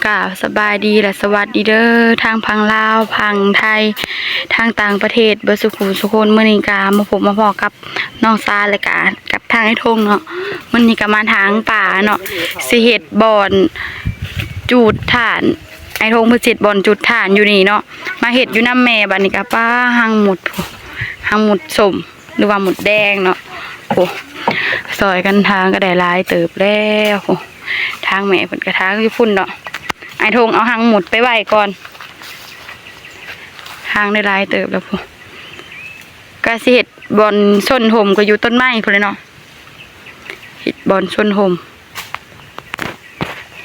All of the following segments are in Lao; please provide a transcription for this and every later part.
ກາບສະບາຍດີ ແລະ ສະຫວັດດີເດີ ທາງຝັ່ງລາວ ຝັ່ງໄທ ທາງຕ່າງປະເທດ ເບິດສູ່ຜູ້ສູ່ຄົນ. ມື້ນີ້ກະມາພົບມາພໍ້ກັບນ້ອງຊາ ແລະ ກະກັບທາງອ້າຍທົງເນາະ. ມື້ນີ້ກະມາຖາງປ່າເນາະ ຊິເຮັດບ່ອນຈູດຖ່ານ. ອ້າຍທົງເພິ່ນຊິເຮັດບ່ອນຈູດຖ່ານຢູ່ນີ້ເນາະ ມາເຮັດຢູ່ນຳແມ່. ບາດນີ້ກະ ປ້າ ຮັງໝົດ ຮັງໝົດສົ້ມ ຫຼືວ່າໝົດແດງເນາະ. ໂອ້ ຊ່ອຍກັນຖາງກະໄດ້ຫຼາຍເຕີບແລ້ວ. ໂອ້ ທາງແມ່ເພິ່ນກະຖາງຢູ່ພຸ້ນເນາະ. ອ້າຍທົງເອົາຮັງໝົດໄປໄວ້ກ່ອນ ຖາງໄດ້ຫຼາຍເຕີບແລ້ວພຸ້ນ. ກະຊິເຮັດບ່ອນຊົນຮົ່ມ ກະຢູ່ຕົ້ນໄມ້ພຸ້ນແຫຼະເນາະ. ເຮັດບ່ອນຊົນຮົ່ມ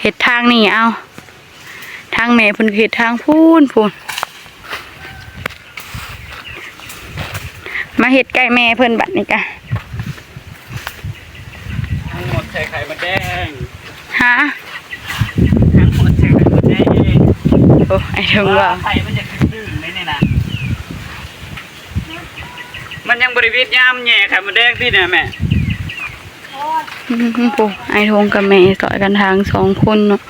ເຮັດທາງນີ້ເອົາ. ທາງແມ່ເພິ່ນກະເຮັດທາງພຸ້ນ ພຸ້ນ. ມາເຮັດໃກ້ແມ່ເພິ່ນບາດນີ້ກະ ທັງໝົດໃສ່ໄຂ່ມົດແດງ. ຮະ? ທັງໝົດໃສ່ໄຂ່ມົດແດງ. ໂອ້ ອ້າຍທົງວ່າ ວ່າໄຂ່ມັນຢາກຕື່ນໆ ໃນນີ້ນະ. ມັນຍັງບໍ່ໄດ້ວິດຍາມແຍ່ໄຂ່ມົດແດງຕິນະແມ່. ອືມ ໂອ້ ອ້າຍທົງກັບແມ່ຊ່ອຍກັນຖາງສອງຄົນເນາະ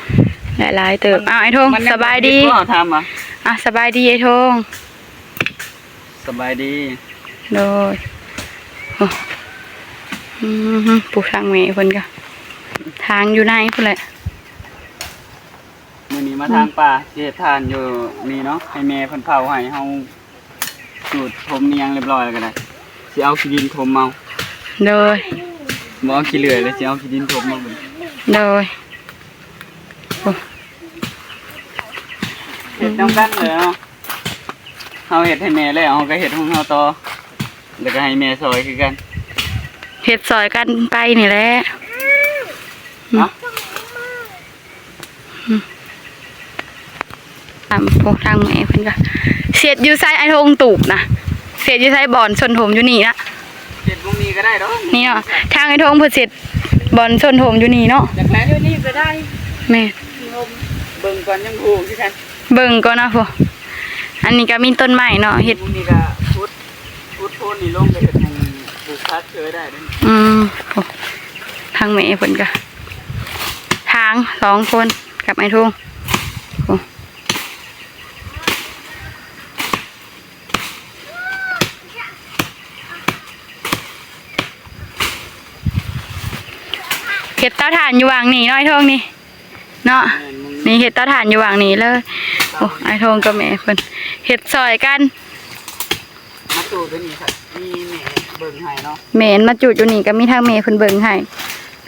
ໄດ້ຫຼາຍເຕີບ. ອ້າວ ອ້າຍທົງ ມັນຍັງ ສະບາຍດີ ບໍ່ທັນວິດບໍ່ ຖາມວ່າ. ອ່ະ ສະບາຍດີອ້າຍທົງ. ສະບາຍດີ. ໂດຍ. ໂອ້ ອືມ ຜູ້ທາງແມ່ເພິ່ນກະ ທາງຢູ່ໃນພຸ້ນແຫຼະ. ມື້ນີ້ມາ ອືມ ຖາງປ່າ ຊິເຮັດຖ່ານຢູ່ນີ້ເນາະ ໃຫ້ແມ່ເພິ່ນເຜົາ ໃຫ້ເຮົາຈູດຖົມອີ່ຫຍັງລຽບຮ້ອຍແລ້ວກະໄດ້ ຊິເອົາຂີ້ດິນຖົມເອົາ. ໂດຍ. ບໍ່ເອົາຂີ້ເລື່ອຍແລ້ວ ຊິເອົາຂີ້ດິນຖົມເອົາ. ໂດຍ. ໂອ້ ເຮັດນຳກັນເລີຍເນາະ. ເຮົາເຮັດໃຫ້ແມ່ແລ້ວ ເຮົາກະເຮັດຂອງເຮົາຕໍ່ ແລ້ວກະໃຫ້ແມ່ຊ່ອຍຄືກັນ ເຮັດຊ່ອຍກັນໄປນີ້ແຫຼະ. ອືມ ເນາະ. ອືມ ຕາມພວກທາງແມ່ເພິ່ນກະ ເຮັດຢູ່ໃສອ້າຍທົງຕູບນະ? ເຮັດຢູ່ໃສ ບ່ອນຊົນຖົມຢູ່ນີ້ນະ? ເຮັດໝ່ອງນີ້ກະໄດ້ດອກ ນີ້ເນາະ. ທາງອ້າຍທົງເພິ່ນເຮັດບ່ອນຊົນຖົມຢູ່ນີ້ເນາະ. ຢູ່ນີ້ກະໄດ້. ແມ່ນ. ເບິ່ງກ່ອນ ຍັງບໍ່ຮູ້ຄືກັນ ເບິ່ງກ່ອນເນາະ. ໂອ້ ອັນນີ້ກະມີຕົ້ນໄມ້ເນາະ ເຮັດ ນີ້ກະຂຸດ ຂຸດໂພນນີ້ລົງ ກະເຮັດໃຫ້ປູກຜັກເຊີຍໄດ້ເດ້. ອືມ ໂອ້ ທາງແມ່ເພິ່ນກະ ທາງສອງຄົນກັບອ້າຍທົງ. ໂອ້ ເຮັດເຕົາຖ່ານຢູ່ຫວ່າງນີ້ເນາະ ອ້າຍທົງນີ້. ເນາະ ແມ່ນ ນີ້ເຮັດເຕົາຖ່ານຢູ່ຫວ່າງນີ້ເລີຍ. ໂອ້ ອ້າຍທົງກັບແມ່ເພິ່ນເຮັດຊ່ອຍກັນ. ມາຈູດຢູ່ນີ້ ມີແມ່ເບິ່ງໃຫ້ເນາະ. ແມ່ນ ມາຈູດຢູ່ນີ້ກະມີທາງແມ່ເພິ່ນເບິ່ງໃຫ້.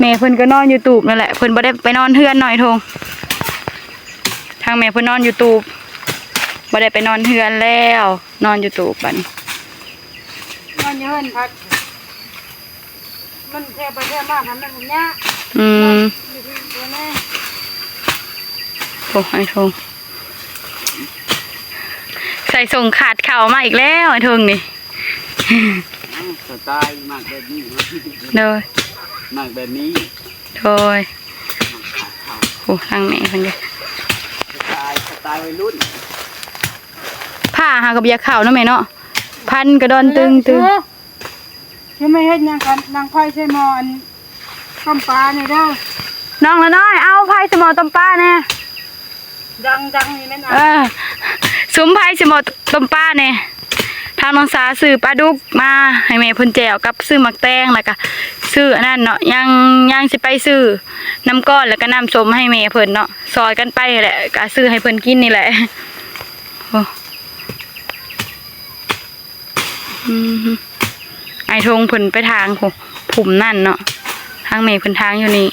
ແມ່ເພິ່ນກະນອນຢູ່ຕູບນັ້ນແຫຼະ ເພິ່ນບໍ່ໄດ້ໄປນອນເຮືອນເນາະ ອ້າຍທົງ. ທາງແມ່ເພິ່ນນອນຢູ່ຕູບ ບໍ່ໄດ້ໄປນອນເຮືອນແລ້ວ ນອນຢູ່ຕູບບາດນີ້. ນອນຢູ່ເຮືອນພັກ ມັນແທບໄປແທບມາ ມັນຍາກ. ອືມ ຢູ່ທີ່ຕົວແມ່. ໂອ້ ອ້າຍທົງ ໃສ່ສົ້ງຂາດເຂົ້າມາອີກແລ້ວ ອ້າຍທົງນີ້. ສະໄຕລ໌ມັກແບບນີ້ເນາະ. ໂດຍ ມັກແບບນີ້. ໂດຍ. ໂອ້ ທາງແມ່ເພິ່ນເດ້ ສະໄຕລ໌ ສະໄຕລ໌ໄວລຸ້ນ. ຜ້າຫາກະບໍ່ຢາກເຂົ້າເນາະແມ່ເນາະ ພັນກະດອນຕຶງໆ. ຄືມາເຮັດຫຍັງກັນ ດັງໄຟໃສ່ໝໍ້ອັນຕົ້ມປານີ້ເດີ. ນ້ອງລະນ້ອຍ ເອົາໄຟໃສ່ໝໍ້ຕົ້ມປາແດ່. ດັງໆ ນີ້ແມ່ນ ເອີ ສຸມໄຟໃສ່ໝໍ້ຕົ້ມປາແດ່. ທາງນ້ອງສາຊື້ປາດຸກມາໃຫ້ແມ່ເພິ່ນແຈ່ວ ກັບຊື້ໝາກແຕງ ແລ້ວກະຊື້ອັນນັ້ນເນາະ ຍັງ ຍັງຊິໄປຊື້ນ້ຳກ້ອນ ແລ້ວກະນ້ຳສົ້ມໃຫ້ແມ່ເພິ່ນເນາະ. ຊ່ອຍກັນໄປແຫຼະ ກະຊື້ໃຫ້ເພິ່ນກິນນີ້ແຫຼະ. ໂອ້ ອືມ ອ້າຍທົງເພິ່ນໄປທາງພຸ້ນ ພຸ້ມນັ້ນເນາະ ທາງແມ່ເພິ່ນທາງຢູ່ນີ້.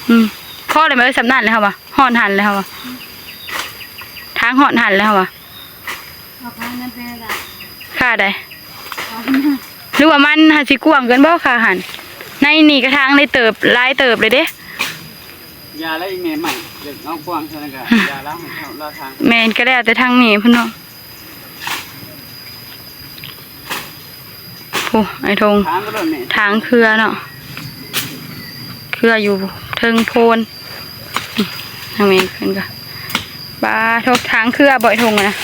ອືມ ພໍແລ້ວແມ່ເອີຍ ສ່ຳນັ້ນແລ້ວເຮົາວ່າ ຮອດຫັ້ນແລ້ວເຮົາວ່າ ທາງຮອດຫັ້ນແລ້ວເຮົາວ່າ. ເອົາທາງນັ້ນໄປໃຫ້ລະ ຂ້າໃດ ຫຼືວ່າມັນຫາຊິກວ້າງເກີນບໍ່ ຂ້າຫັ້ນ. ໃນນີ້ກະທາງໄດ້ເຕີບ ຫຼາຍເຕີບເລີຍເດ້. ຢ່າລະອີແມ່ໃໝ່ ຢາກເອົາກວ້າງຊັ້ນກະ ຢ່າລະ ໃຫ້ເຂົາລາທາງ. ແມ່ນ ກະແລ້ວແຕ່ທາງແມ່ເພິ່ນເນາະ. ໂອ້ ອ້າຍທົງ ທາງກໍໂດນແມ່ ທາງເຄືອເນາະ ເຄືອຢູ່ເທິງໂພນ. ທາງແມ່ເພິ່ນກະ ບາໂທ ທາງເຄືອບໍ່ ອ້າຍທົງນະ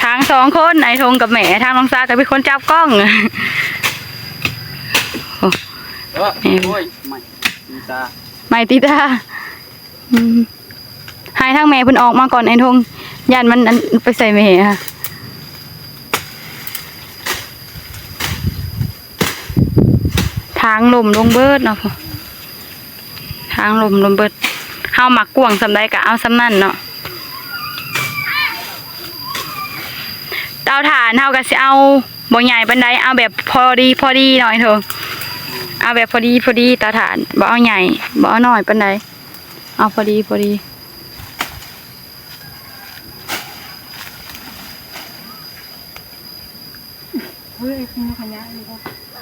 ທາງສອງຄົນ ອ້າຍທົງກັບແມ່ ທາງນ້ອງສາກະເປັນຄົນຈັບກ້ອງ. ໂອ້ ເອີ ແມ່ ໂອ້ຍ ໄມ້ຕີຕາ ໄມ້ຕີຕາ. ອືມ ທາງແມ່ເພິ່ນອອກມາກ່ອນ ໄອ້ທົງ ຢ້ານມັນ ອັນ ໄປໃສ່ແມ່ຫັ້ນ ທາງລົ້ມລົງເບິດເນາະ ທາງລົ້ມລົງເບິດ. ເຮົາມັກກວ້າງສ່ຳໃດກະເອົາສ່ຳນັ້ນເນາະ. ເຕົາຖ່ານເຮົາກະຊິເອົາບໍ່ໃຫຍ່ປານໃດ ເອົາແບບພໍດີ ພໍດີເນາະ ໄອ້ທົງ ເອົາແບບພໍດີ ພໍດີ ເຕົາຖ່ານ ບໍ່ເອົາໃຫຍ່ ບໍ່ເອົານ້ອຍປານໃດ ເອົາພໍດີ ພໍດີ. ເຮີ້ຍ ຂະຫຍະຢູ່ບໍ່?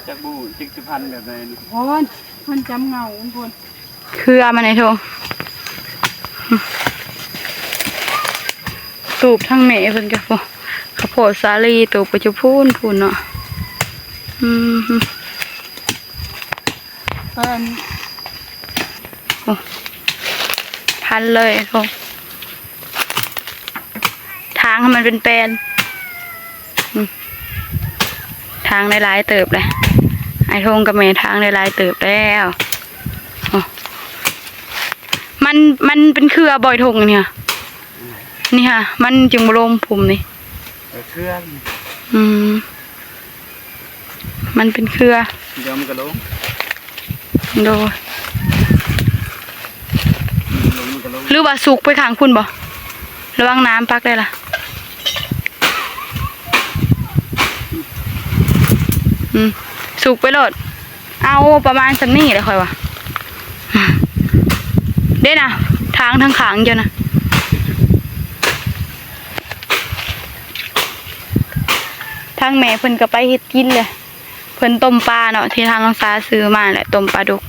ຈັກບູ ຈັກຊິພັນແບບໃດນີ້? ໂອ້ຍ ພັນຈຳເຫງົ້າພຸ້ນ ເຄືອມັນ ໄອ້ທົງ. ຕູບທາງແມ່ເພິ່ນກະ ໂອ້ ເຂົ້າໂພດສາລີ ຕູບກະຢູ່ພຸ້ນ ພຸ້ນເນາະ. ອືມ ເພິ່ນ ໂອ້ ພັນເລີຍ ໂອ້ ທາງໃຫ້ມັນເປັນແປນ ອືມ ທາງໄດ້ຫຼາຍເຕີບແລ້ວ ໄອ້ທົງກັບແມ່ ທາງໄດ້ຫຼາຍເຕີບແລ້ວ. ໂອ້ ມັນ ມັນເປັນເຄືອບໍ່ ໄອ້ທົງ ອັນນີ້ຫະ ນີ້ຫະ ມັນຈຶ່ງບໍ່ລົງ ພຸ້ມນີ້ ເອີ ເຄືອ ອືມ ມັນເປັນເຄືອ ດຽວມັນກະລົງ ໂດຍ ມັນລົງ ມັນກະລົງ ຫຼືວ່າສຸກໄປຂ້າງພຸ້ນບໍ່? ລະວັງນ້ຳປັກໄດ້ລະ ອືມ ສຸກໄປໂລດ. ເອົາປະມານສ່ຳນີ້ແຫຼະຂ້ອຍວ່າ ເດ້ນະ ທາງທາງຂ້າງເຈົ້ານະ. ທາງແມ່ເພິ່ນກະໄປເຮັດກິນແຫຼະ ເພິ່ນຕົ້ມປາເນາະ ທີ່ທາງນ້ອງສາຊື້ມາແຫຼະ ຕົ້ມປາດຸກ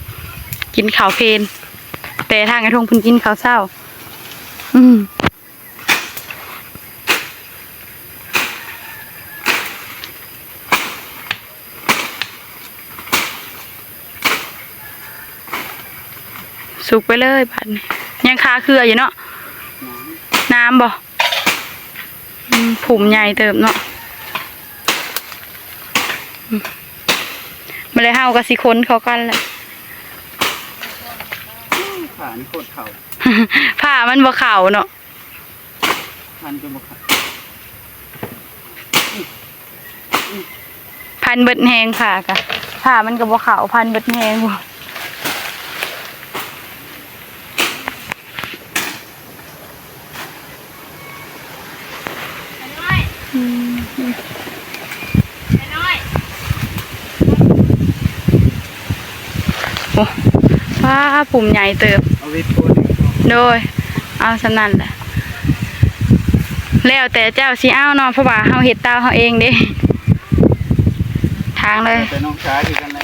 ກິນເຂົ້າເພນ ແຕ່ທາງໄອ້ທົງເພິ່ນກິນເຂົ້າເຊົ້າ ອືມ. ສຸກໄປເລີຍບາດນີ້ ຍັງຄາເຄືອຢູ່ເນາະ ນ້ຳບໍ່? ອືມ ພຸ້ມໃຫຍ່ເຕີບເນາະ ອືມ ມາແລ້ວເຮົາກະຊິຄົນເຂົ້າກັນແຫຼະ ຜ້ານີ້ໂຄດເຂົ້າ ຜ້າມັນບໍ່ເຂົ້າເນາະ. ພັນຈົນບໍ່ເຂົ້າ ພັນເບິດແຮງຜ້າກະ ຜ້າມັນກະບໍ່ເຂົ້າ ພັນເບິດແຮງ ອືມ. ໂອ້ ວ້າ ພຸ້ມໃຫຍ່ເຕີບ ເອົາວິດໂພດ ໂດຍ ເອົາສ່ຳນັ້ນແຫຼະ ແລ້ວແຕ່ເຈົ້າຊິເອົາເນາະ ເພາະວ່າເຮົາເຮັດເຕົາເຮົາເອງເດ້ ທາງເລີຍ ແຕ່ນ້ອງຊາຍຄືກັນແຫຼະ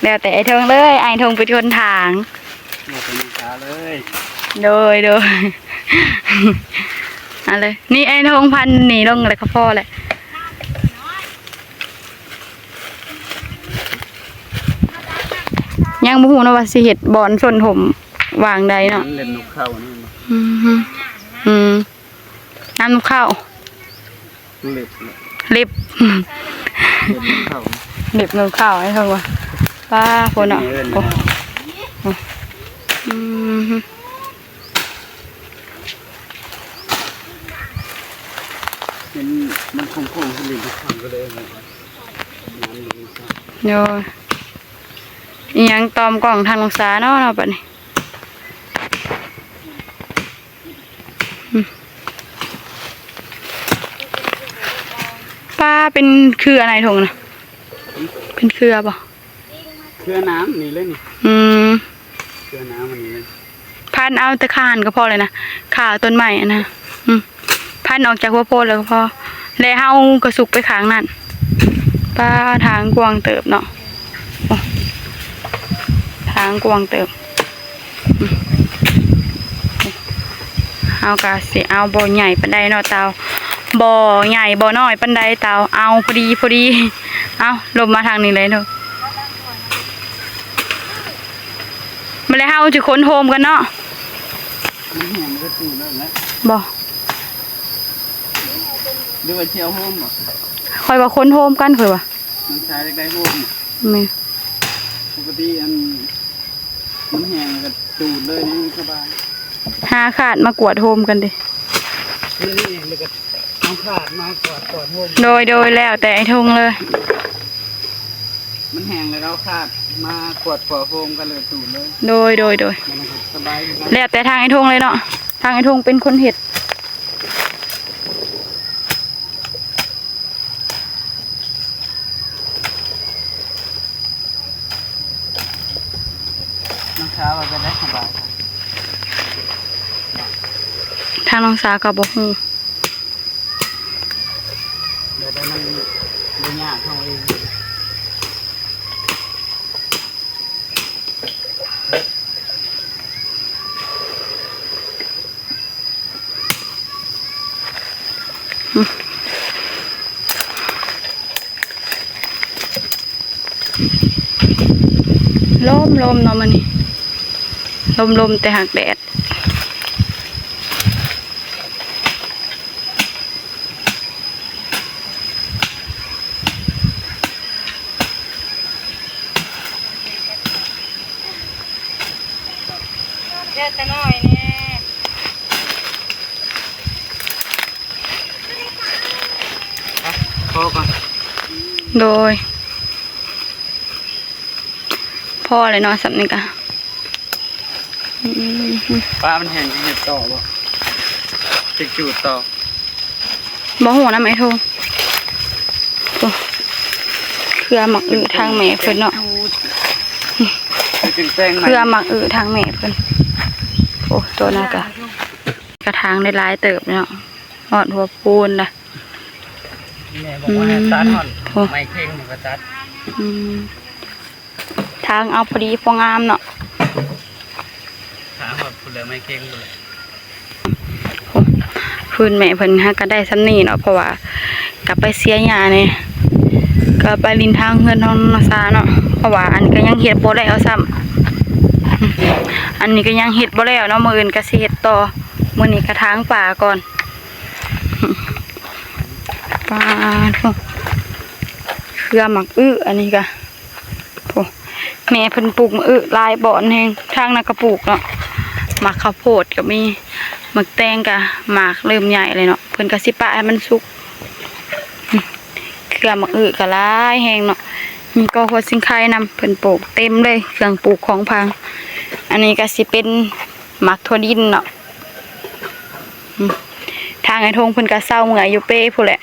ແລ້ວແຕ່ອ້າຍທົງເລີຍ ອ້າຍທົງເປັນຄົນຖາງ ແລ້ວແຕ່ນ້ອງສາເລີຍ ໂດຍ ໂດຍ ເອົາເລີຍ ນີ້ອ້າຍທົງພັນນີ້ລົງແລ້ວກະພໍແຫຼະ ຍັງບໍ່ຮູ້ເນາະວ່າຊິເຮັດບ່ອນຊົນຮົ່ມຫວ່າງໃດເນາະ ເລັບນົກເຂົານີ້ ອືມ ອືມ ນ້ຳນົກເຂົາ ເລັບ ເລັບ ເລັບນົກເຂົາ ເລັບນົກເຂົາ ອ້າຍເພິ່ນວ່າ ປ້າ ພຸ້ນເນາະ ໂອ້ ອືມ ເຫັນມັນໂຄ້ງໆ ເປັນເຫຼັ້ນເປັນຄຳ ກະເລີຍເອົາມາ ໂດຍ ອີ່ຫຍັງຕອມກ້ອງທາງນ້ອງສາເນາະ ເນາະ ບາດນີ້. ອືມ ປ້າ ເປັນເຄືອໃນຖົງນະ ເປັນເຄືອບໍ່? ເຄືອນ້ຳນີ້ເລີຍນີ້ ອືມ ເຄືອນ້ຳອັນນີ້ເລີຍ ພັນເອົາແຕ່ຄາຫັ້ນກະພໍເລີຍນະ ຄາຕົ້ນໄມ້ຫັ້ນນະ ອືມ ພັນອອກຈາກຫົວໂພນແລ້ວກະພໍ ແລະເຮົາກະສຸກໄປຂ້າງນັ້ນ ປ້າ ທາງກວ້າງເຕີບເນາະ ໂອ້ ທາງກວ້າງເຕີບ ເຮົາກະຊິເອົາບໍ່ໃຫຍ່ປານໃດເນາະເຕົາ ບໍ່ໃຫຍ່ບໍ່ນ້ອຍປານໃດເຕົາ ເອົາພໍດີພໍດີ ເອົາລົມມາທາງນີ້ເລີຍເນາະ ມາແລ້ວເຮົາຈະຂົນໂຮມກັນເນາະ ມັນແຫ້ງມັນກະຈູດແລ້ວແຫຼະ ບໍ່ ຫຼືວ່າຊິເອົາໂຮມບໍ່? ຂ້ອຍວ່າຂົນໂຮມກັນ ຂ້ອຍວ່າ ນ້ອງຊາຍຢາກໄດ້ໂຮມ ແມ່ນ ປົກກະຕິອັນ ມັນແຫ້ງກະຈູດເລີຍນີ້ສະບາຍ ຫາຄາດມາກວດໂຮມກັນເດ້. ມື້ນີ້ແລ້ວກໍເອົາຄາດມາກວດ ກວດໂຮມ. ໂດຍ ໂດຍ ແລ້ວແຕ່ອ້າຍທົງເລີຍ. ມັນແຫ້ງແລ້ວ ເອົາຄາດມາກວດ ກວດໂຮມກັນເລີຍ ຕູດເລີຍ. ໂດຍ ໂດຍ ໂດຍ ມັນກໍສະບາຍຄືກັນ. ແລ້ວແຕ່ທາງອ້າຍທົງເລີຍເນາະ, ທາງອ້າຍທົງເປັນຄົນເຮັດ. ນ້ອງສາວວ່າຈະໄດ້ສະບາຍ ທາງນ້ອງສາວກໍບໍ່ຮູ້. ແບບໃດມັນບໍ່ຍາກເຮົາເອງ. ລົມໆ ເນາະ ມື້ນີ້ ລົມໆ ແຕ່ຫາກແດດ. ເຫຼືອແຕ່ໜ້ອຍແນ່. ພໍກ່ອນ. ໂດຍ ພໍແລ້ວເນາະ ສ່ຳນີ້ກະ. ອືມ ປາມັນແຫ້ງ ຊິເຮັດຕໍ່ບໍ່? ຊິຈູດຕໍ່? ບໍ່ຮູ້ນຳອ້າຍໂທ. ໂອ້ ເຄືອໝາກອຶທາງແມ່ເພິ່ນເນາະ. ເຄືອໝາກອຶທາງແມ່ເພິ່ນ. ໂອ້ ໂຕນັ້ນກະ ກະຖາງໄດ້ຫຼາຍເຕີບເນາະ, ຮອດຫົວໂພນລະ. ແມ່ບອກວ່າໃຫ້ຕັດຮອດໄມ້ເຄັງນີ້ກໍຕັດ. ອືມ ຖາງເອົາພໍດີພໍງາມເນາະ. ຖາງຮອດພຸ້ນແຫຼະ ໄມ້ເຄັງພຸ້ນແຫຼະ. ໂອ້ ພື້ນແມ່ເພິ່ນຫາກະໄດ້ສ່ຳນີ້ເນາະ, ເພາະວ່າກະໄປເສຍຫຍ້າແດ່ ກະໄປຫຼິ້ນທາງເຮືອນທາງນາຊາເນາະ, ເພາະວ່າອັນນີ້ກະຍັງເຮັດບໍ່ແລ້ວຊ້ຳ. ອັນນີ້ກະຍັງເຮັດບໍ່ແລ້ວເນາະ, ມື້ອື່ນກະຊິເຮັດຕໍ່. ມື້ນີ້ກະຖາງປ່າກ່ອນ. ປາໂທ້ ເຄືອໝາກອຶອັນນີ້ກະ. ໂອ້ ແມ່ເພິ່ນປູກໝາກອຶຫຼາຍບ່ອນແຮງ, ທາງນັ້ນກະປູກເນາະ, ໝາກເຂົ້າໂພດກະມີ, ໝາກແຕງກະໝາກເລີ່ມໃຫຍ່ແລ້ວເນາະ, ເພິ່ນກະຊິປະໃຫ້ມັນສຸກ. ເຄືອໝາກອຶກະຫຼາຍແຮງເນາະ, ມີກໍຫົວຊິງໄຄນຳ ເພິ່ນປູກເຕັມເລີຍ ເຄື່ອງປູກຂອງພັງ. ອັນນີ້ກະຊິເປັນໝາກຖົ່ວດິນເນາະ. ທາງອ້າຍທົງເພິ່ນກະເຊົາເມື່ອຍຢູ່ເປ້ພຸ້ນແຫຼະ.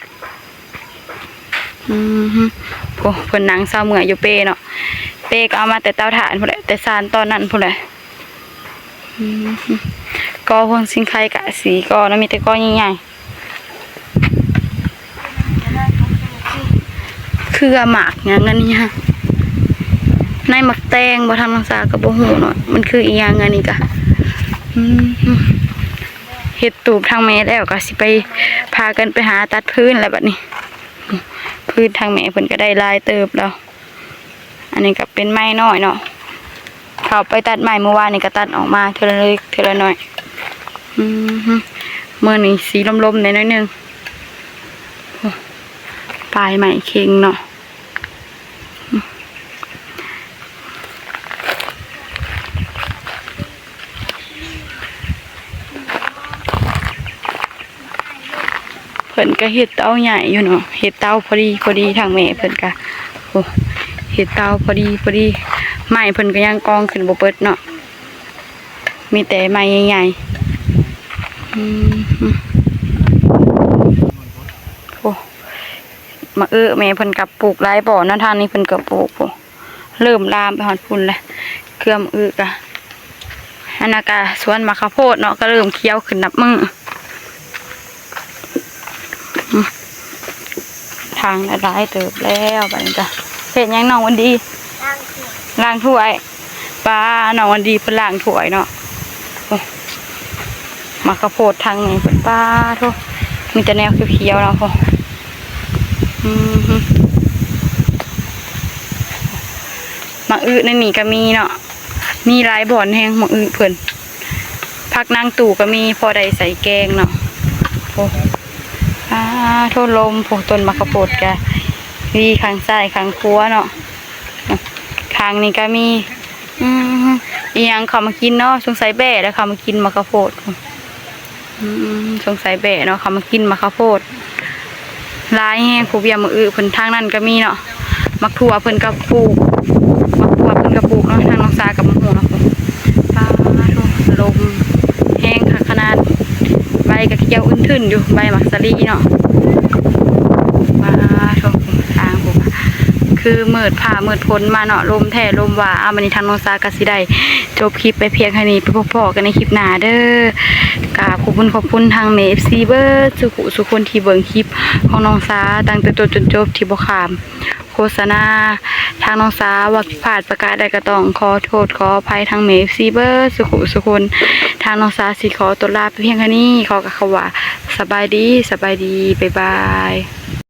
ອືມ ໂອ້ ເພິ່ນນັ່ງເຊົາເມື່ອຍຢູ່ເປ້ເນາະ, ເປ້ກໍເອົາມາແຕ່ເຕົາຖ່ານພຸ້ນແຫຼະ ແຕ່ຊານຕອນນັ້ນພຸ້ນແຫຼະ. ອືມ ກໍຫົວຊິງໄຄກະສີ່ກໍເນາະ, ມີແຕ່ກໍໃຫຍ່ໆ. ເຄືອໝາກຫຍັງອັນນີ້ຫະ? ໃນໝາກແຕງບໍ່? ທາງນ້ອງສາກໍບໍ່ຮູ້ເນາະ ມັນຄືອີ່ຫຍັງອັນນີ້ກະ. ອືມ ເຮັດຕູບທາງແມ່ແລ້ວ ກໍຊິໄປ ພາກັນໄປຫາຕັດພື້ນແລ້ວບັດນີ້. ພື້ນທາງແມ່ເພິ່ນກໍໄດ້ຫຼາຍເຕີບແລ້ວ. ອັນນີ້ກໍເປັນໄມ້ນ້ອຍເນາະ, ເຂົາໄປຕັດໄມ້ມື້ວານນີ້ ກໍຕັດອອກມາເທື່ອລະເລັກເທື່ອລະນ້ອຍ. ອືມ ມື້ນີ້ສີລົມໆແດ່ໜ້ອຍໜຶ່ງ. ໂອ້ ປາຍໄມ້ເຄັງເນາະ. ເພິ່ນກໍເຮັດເຕົາໃຫຍ່ຢູ່ເນາະ, ເຮັດເຕົາພໍດີ ພໍດີ ທາງແມ່ເພິ່ນກໍ ໂອ້ ເຮັດເຕົາພໍດີ ພໍດີ. ໄມ້ເພິ່ນກໍຍັງກອງຂຶ້ນບໍ່ເບິດເນາະ, ມີແຕ່ໄມ້ໃຫຍ່ໆ. ອືມ ໂອ້ ໝາກອຶແມ່ເພິ່ນກໍປູກຫຼາຍບ່ອນເນາະ, ທາງນີ້ເພິ່ນກໍປູກ ໂອ້ ເລີ່ມລາມໄປຮອດພຸ້ນແຫຼະ ເຄືອໝາກອຶກະ. ອັນນັ້ນກະສວນໝາກເຂົ້າໂພດເນາະ, ກໍເລີ່ມຂຽວຂຶ້ນນັບມື້. ອືມ ທາງຫຼາຍເຕີບແລ້ວ ບັດນີ້ກະ ເຮັດຫຍັງນ້ອງວັນດີ? ລ້າງຖ້ວຍ ລ້າງຖ້ວຍ. ປ້າ ນ້ອງວັນດີເພິ່ນລ້າງຖ້ວຍເນາະ. ໂອ້ ໝາກເຂົ້າໂພດທາງນີ້ເພິ່ນ ປ້າໂທ້ ມີແຕ່ແນວຂຽວໆເນາະ. ໂອ້ ອືມ ໝາກອຶໃນນີ້ກໍມີເນາະ, ມີຫຼາຍບ່ອນແຮງໝາກອຶເພິ່ນ. ຜັກນາງຕູ້ກໍມີ ພໍໄດ້ໃສ່ແກງເນາະ. ໂອ້ ອ້າ ໂທ້ ລົມ ໂອ້ ຕົ້ນໝາກເຂົ້າໂພດກະມີຂ້າງຊ້າຍຂ້າງຂວາເນາະ, ຂ້າງນີ້ກໍມີ. ອືມ ອີ່ຫຍັງເຂົ້າມາກິນເນາະ? ສົງໄສແບ້ແລ້ວເຂົ້າມາກິນໝາກເຂົ້າໂພດ. ອືມ ສົງໄສແບ້ເນາະ ເຂົ້າມາກິນໝາກເຂົ້າໂພດ. ຫຼາຍແຮງຜູ້ວຽງມື້ອື່ນເພິ່ນ ທາງນັ້ນກໍມີເນາະ ໝາກຖົ່ວເພິ່ນກໍປູກ ໝາກຖົ່ວເພິ່ນກໍປູກເນາະ ທາງນ້ອງສາກໍບໍ່ຮູ້ເນາະ. ປ້າໂທ້ ລົມແຮງຄັກຂະໜາດ ໃບກໍຂຽວອຶ້ນທຶ່ນຢູ່ ໃບໝາກສາລີເນາະ. ປ້າໂທ້ ທາງພຸ້ນ ຄືມືດຟ້າມືດຝົນມາເນາະ ລົມແທ້ລົມວ່າ. ເອົາ ບັດນີ້ທາງນ້ອງສາກໍຊິໄດ້ຈົບຄລິບໄປພຽງເທົ່ານີ້ ໄປພົບພໍ້ກັນໃນຄລິບໜ້າເດີ. ກາບຂອບຄຸນ ຂອບຄຸນທາງແມ່ເອັຟຊີເບິດສູ່ຜູ້ສູ່ຄົນທີ່ເບິ່ງຄລິບຂອງນ້ອງສາຕັ້ງແຕ່ຕົ້ນຈົນຈົບ ທີ່ບໍ່ຂ້າມໂຄສະນາ. ທາງນ້ອງສາເວົ້າຜິດພາດປະການໃດກໍຕ້ອງຂໍໂທດຂໍອະໄພທາງແມ່ເອັຟຊີເບິດສູ່ຜູ້ສູ່ຄົນ. ທາງນ້ອງສາຊິຂໍຕົວລາໄປພຽງເທົ່ານີ້ ຂໍກ່າວຄຳວ່າ ສະບາຍດີ ສະບາຍດີ ບາຍບາຍ.